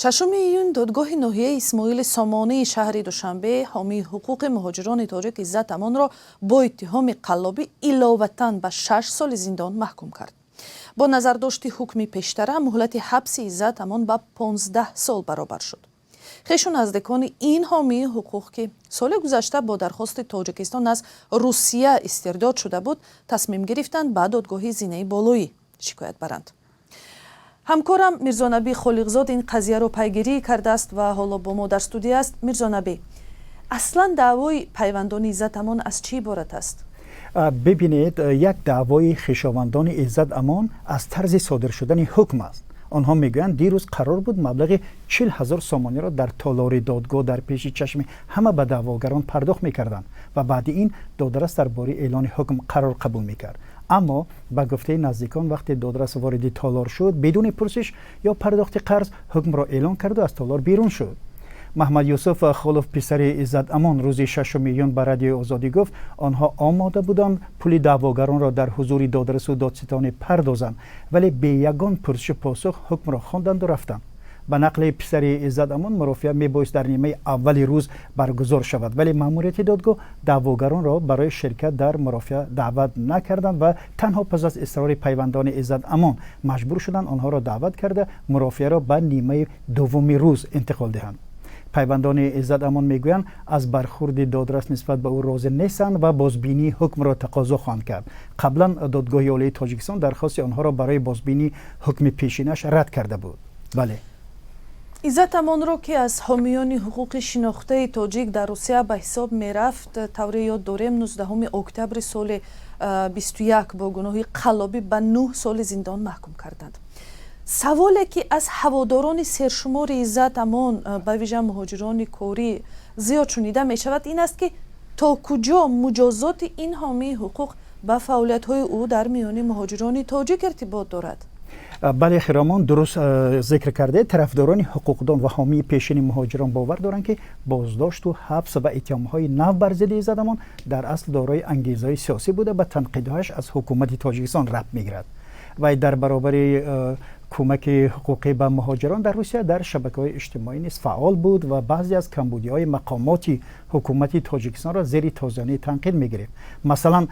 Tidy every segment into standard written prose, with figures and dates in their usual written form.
Шашуми июн додгоҳи ноҳияи Исмоили Сомонии шаҳри Душанбе ҳомии ҳуқуқи муҳоҷирони тоҷик Иззат Амонро бо иттиҳоми қаллобӣ иловатан ба 6 соли зиндон маҳкум кард. Бо назардошти ҳукми пештара, муҳлати ҳабси Иззат Амон ба 15 сол баробар шуд. Хешу наздикони ин ҳомии ҳуқуқ, ки соли гузашта бо дархости Тоҷикистон аз Русия истирдод шуда буд, тасмим гирифтанд ба додгоҳи зинаи болоӣ шикоят баранд. Ҳамкорам Мирзонабӣ Холиқзод ин қазияро пайгирӣ кардааст ва ҳоло бо мо дар студия аст. Мирзонабӣ, аслан даъвои пайвандони Иззат Амон аз чӣ иборат аст? Бибинед, як даъвои хешовандони Иззат Амон аз тарзи содир шудани ҳукм аст. Онҳо мегӯянд, дирӯз қарор буд маблағи 40 000 сомониро дар толори додгоҳ дар пеши чашми ҳама ба даъвогарон пардохт мекарданд ва баъди ин додрас дар бораи эълони ҳукм қарор қабул мекард. Аммо ба гуфтаи наздикон, вақте додрас вориди толор шуд, бидуни пурсиш ё пардохти қарз ҳукмро эълон карду аз толор берун шуд. Маҳмад Юсуф Холов, писари Иззат Амон, рӯзи 6 июн ба Радиои Озодӣ гуфт, онҳо омода буданд пули даъвогаронро дар ҳузури додрасу додситонӣ пардозанд, вале бе ягон пурсишу посух ҳукмро хонданду рафтанд. Ба нақли писари Иззат Амон, мурофиа мебоист дар нимаи аввали рӯз баргузор шавад, вале маъмурияти додгоҳ даъвогаронро барои ширкат дар мурофиа даъват накарданд ва танҳо пас аз исрори пайвандони Иззат Амон маҷбур шуданд онҳоро даъват карда, мурофиаро ба нимаи дуввуми рӯз интиқол диҳанд. Пайвандони Иззат Амон мегӯянд, аз бархурди додрас нисбат ба ӯ розӣ нестанд ва бозбинии ҳукмро тақозо хоҳанд кард. Қаблан Додгоҳи Олии Тоҷикистон дархости онҳоро барои бозбинии ҳукми пешинаш рад карда буд. Бале. Иззат Амонро, ки аз ҳомиёни ҳуқуқи шинохтаи тоҷик дар Русия ба ҳисоб мерафт, тавре ёд дорем, 19 октябри соли 21 бо гуноҳи қаллобӣ ба 9 соли зиндон маҳкум карданд. Саволе, ки аз ҳаводорони сершумори Иззат Амон, ба вижа муҳоҷирони корӣ, зиёд шунида мешавад, ин аст, ки то куҷо муҷозоти ин ҳомии ҳуқуқ ба фаъолиятҳои ӯ дар миёни муҳоҷирони тоҷик иртибот дорад. Бале, Хиромон, дуруст зикр кардед. Тарафдорони ҳуқуқдон ва ҳомии пешини муҳоҷирон бовар доранд, ки боздошту ҳабс ва иттиҳомҳои нав бар зидди Иззат Амон дар асл дорои ангезаҳои сиёсӣ буда, ба танқидҳояш аз ҳукумати Тоҷикистон рабт мегирад. Вай дар баробари кӯмаки ҳуқуқӣ ба муҳоҷирон дар Русия дар шабакаҳои иҷтимоӣ низ фаъол буд ва баъзе аз камбудиҳои мақомоти ҳукумати Тоҷикистонро зери тозиёнаи танқид мегирифт. Масалан,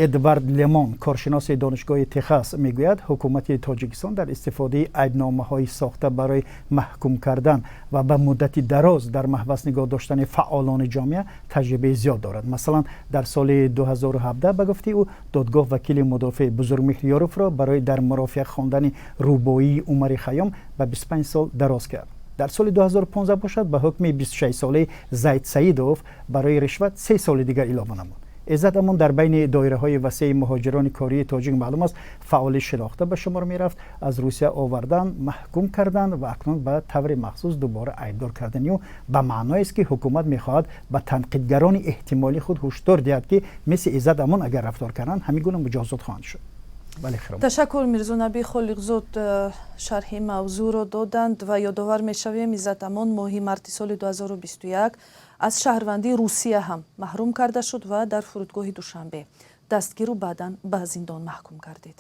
Эдвард Лемон, коршиноси Донишгоҳи Техас, мегӯяд, ҳукумати Тоҷикистон дар истифодаи айбномаҳои сохта барои маҳкум кардан ва ба муддати дароз дар маҳбас нигоҳ доштани фаъолони ҷомеа таҷрибаи зиёд дорад. Масалан, дар соли 2017, ба гуфтаи ӯ, додгоҳ вакили мудофеъ Бузургмеҳр Ёровро барои дар мурофиа хондани рубоии Умари Хайём ба 25 сол дароз кард. Дар соли 2015 бошад, ба ҳукми 26-солаи Зайд Саидов барои ришват 3 соли дигар илова намуд. Иззат Амон дар байни доираҳои васеи муҳоҷирони кории тоҷик маълум аст, фаъоли шинохта ба шумор мерафт. Аз Русия овардан, маҳкум кардан ва акнун ба таври махсус дубора айбдор кардани ӯ ба маъноест, ки ҳукумат мехоҳад ба танқидгарони эҳтимолии худ ҳушдор диҳад, ки мисли Иззат Амон агар рафтор карданд, ҳамин гуна муҷозот хоҳанд шуд. Ташаккур, Мирзонаби Холиқзод шарҳи мавзӯъро доданд. Ва ёдовар мешавем, Иззат Амон моҳи марти соли 2021 аз шаҳрвандии Русия ҳам маҳрум карда шуд ва дар фурудгоҳи Душанбе дастгиру баъдан ба зиндон маҳкум гардид.